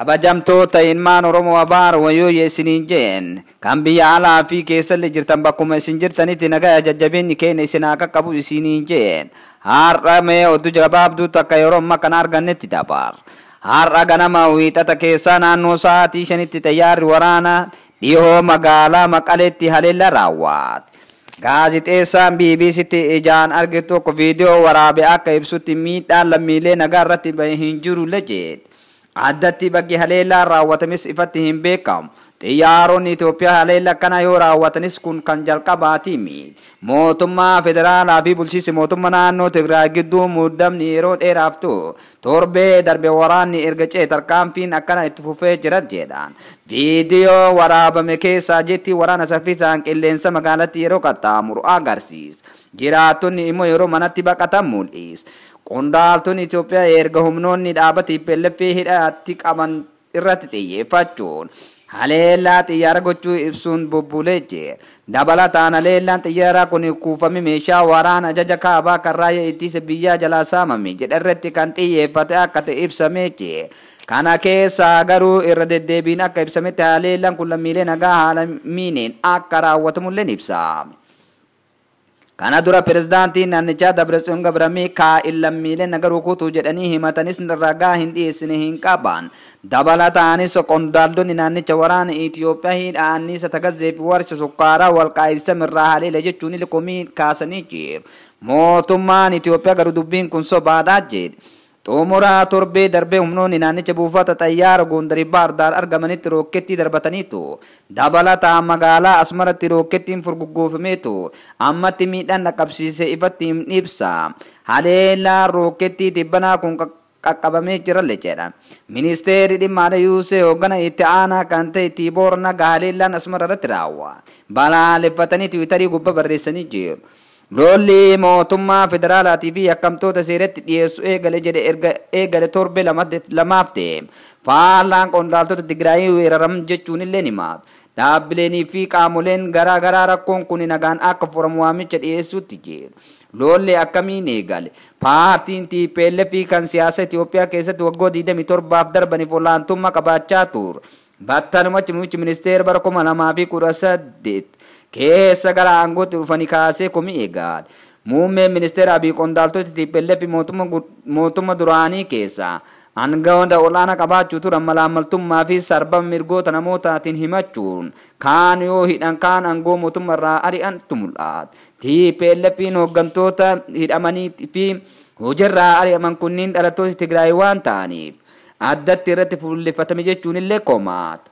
Kabajamtoota ilmaan Oromoo abaar wayoo isiniin jeen kan biyya alaa fi keessallee jirtan bakkuma isin jirtanitti nagaa jajjabeenyi keenya isin haa qaqqabu isiniin jeen. Har'a mee oduu gabaabduu takka yeroo ammaa kana argannetti dabar. Har'a ganama wiixata keessaa naannoo sa'aatii 5tti xayyaarri waraanaa dhihoo magaalaa Maqaleetti haleella raawwate. Gaazixeessaan BBCtti ijaan arge tokko viidiyoo waraabe akka ibsutti miidhaan lammiilee nagaa irratti bahe hin jiru jedhe. Addatti bakki haleellaan raawwatames ifatti hin beekamu. Xiyyaaronni Itoophiyaa haleella akkana yoo raawwatanis kun kan jalqabaati miti. Mootummaa federaalaa fi bulchiinsi mootummaa naannoo Tigraay gidduu muddamni yeroo dheeraaf ture. Torbee darbe waraanni erga ce'e tarkaanfiin akkana itti fufee jira jedhan. Viidiyoo waraabame keessaa jetti waraana saffisaan qilleensa magaalatti yeroo qaxxaamuru agarsiisa. Jiraattonni immoo yeroo manatti baqatan mul'isa. Qondaaltonni Itoophiyaa erga humnoonni dhaaba TPLF hidhaatti qaban irratti xiyyeeffachuun haleellaa xiyyaara gochuu ibsuun bubbulee jira. Dabalataan haleellaan xiyyaaraa kun kuufame meeshaa waraana ajaja kaabaa kan raayyaa ittisa biyyaa jalaa saamame jedha irratti kan xiyyeeffate akka ta'e ibsamee jira. Kana keessaa garuu irra deddeebiin akka ibsametti haleellaan kun lammiilee nagaa haala miineen akka raawwatamullee ni ibsame. Kana dura pirezidaantiin naannichaa Dabratsiyoon Gabramikaa'el lammiilee nagaa rukutuu jedhanii himatanis ragaa hin dhiyeessine hin qaban. Dabalataanis qondaaltonni naannicha waraana Itoophiyaa hidha anniisa Tagazzee fi warshaa sukkaaraa Walqaayit irraa haleela jechuun komii kaasanii jiru. Mootummaan Itoophiyaa garuu dubbiin kun sobaadha jedhe. Xumuraa torbee darbee humnoonni naannicha buufata xayyaara Gondarii Baahir Daar argamanitti rookkeettii darbataniitu. Dabalataan magaalaa Asmaratti rookkeettiin furguggoofameetu ammatti miidhaan dhaqqabsiise ifatti hin ibsa. Haleellaan rookkeettii tibbanaa kun qaqqabamee jira jedha. Ministeerri dhimma alaa Yuusee hoogganaa itti aanaa kan ta'e Tiiboor Nagaa haleellaan Asmara irratti raawwate. Balaaleffatanii tiwiitarii gubbaa barreessanii jiru. Lolli mootummaa federaalaatii fi yakkamtoota seeratti dhiyeessu eegale jedhe erga eegale torbee lamaaf ta'e. Faallaan qondaaltota Tigraayii weeraram jechuun illee ni maatu. Dhaabbileenii fi qaamoleen garaa garaa rakkoon kun nagaan akka furamu waamicha dhiyeessuutti jiru. Lolli akkamiin eegale? Paartiin TPLF kan siyaasa Itoophiyaa keessatti waggoota 27 darbaniif olaantummaa qabaachaa ture. Battalumatti muummichi ministeera bara 2018 keessa gara aangootti dhufanii kaasee komii eegale. Muummeen ministeera Abiy qondaaltota TPLF mootummaa duraanii keessaa aangawoota olaanaa qabaachuu turan malaammaltummaa fi sarbama mirgoota namootaatiin himachuun kaan yoo hidhan kaan aangoo mootummaa irraa ari'antu mul'ata. TPLF'n hooggantoota hidhamanii fi hojiirraa ari'aman kunniin dhalattoota Tigraay waan ta'aniif addatti irratti fuulleeffatame jechuun illee komaata.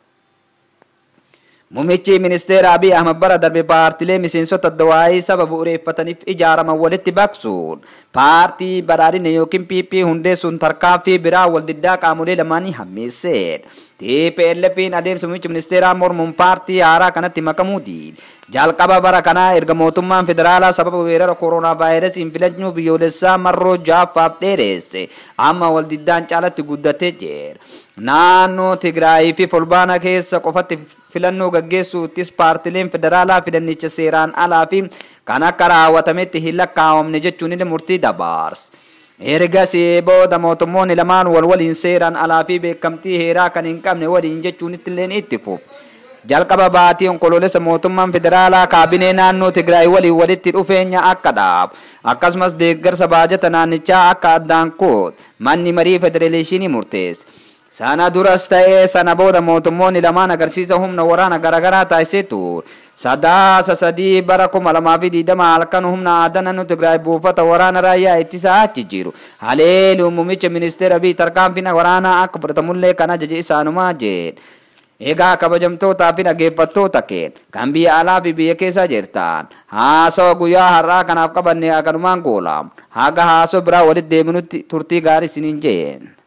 Muummichi ministeera Abiy Ahmad bara darbe paartilee miseensota addawaayii saba bu'uureeffataniif ijaaraman walitti baqsuun paartii badhaadhina yookiin PP hundeessuun tarkaanfii biraa waldiddaa qaamolee lamaanii hammeesseedha. TPLF'n adeemsa muummichi ministeeraa mormuun paartii haaraa kanatti makamuuti. Jalqaba bara kanaa erga mootummaan federaalaa sababa weerara kooroonaa vaayirasiin filannoo biyyoolessaa marroo 6ffaaf dheeresse amma waldiddaan caalatti guddatee jira. Naannoo Tigraayii fi Fulbaana keessa qofatti filannoo gaggeessuuttis paartileen federaalaa filannicha seeraan alaa fi kan akka raawwatametti hin lakkaa'amne jechuun illee murtii dabarse. Ergasii booda mootummoonni lamaan wal waliin seeraan alaa fi beekamtii heeraa kan hin qabne waliin jechuun illee itti fufu. Jalqaba baatii onkoloolessa mootummaan federaalaa kaabinee naannoo Tigraay waliin walitti dhufeenya akka dhaabu akkasumas deeggarsa baajata naannichaa akka addaan kutu manni marii federeeshinii murteesse. Sana duras ta'ee sana booda mootummoonni lamaan agarsiisa humna waraana garaagaraa taasisee ture. Sadaasa 3 bara 2020 halkan humna aadaa naannoo Tigraay buufata waraana raayyaa ittisaa achi jiru. Haleeluu muummicha ministeera Abiy tarkaanfiin waraanaa akka fudhatamullee kan ajaje isaanumaa jedhe. Egaa kabajamtootaa fi dhaggeeffattoota keenya kan biyya alaa fi biyya keessa jirtan haasawa guyyaa har'aa kanaaf qabanne akkanumaan goolamu. Haga haasawa biraa walitti deebinutti turtii gaarii isiniin jeen.